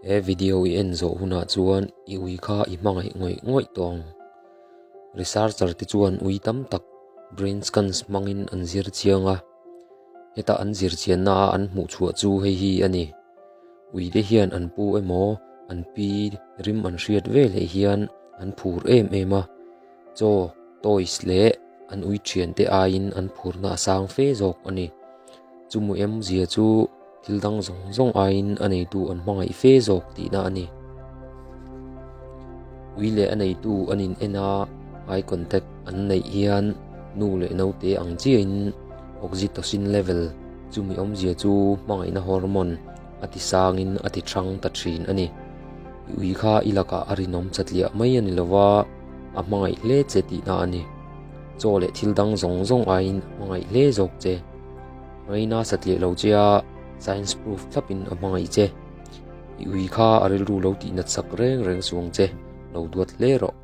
He video i en zawh hunah chuan i ui kha i hmangaih ngawih ngawih tawh ang. Researcher te chuan ui tam tak brain scans hmangin an zir chiang a, heta an zir chianna a an hmuh chhuah chu hei hi a ni. Ui te hian an pu emaw an pi rim an hriat veleh hian an phur em em a, chaw, toys leh an ui thian te aiin an phurna a sang fe zawk a ni. Chumu emzia chu thil dang zawng zawng aiin a neitu an hmangaih fe zawk tihna a ni. Ui leh a neitu an in en a, eye contact an neih hian nu leh naute ang chiahin oxytocin level chumi awmzia chu hmangaihna hormone a ti sangin a ti thang ta thin a ni. I ui kha i lakah a rinawm chatliah mai a ni lova, a hmangaih hle che tihna a ni. Chaw leh thil dang zawng zawng aiin a hmangaih hle zawk che. Ngaina satliah lo che a, science proof thlapin a hmangaih che. I ui kha a rilru lo tih nat sak reng reng suang che, lo duat hle rawh.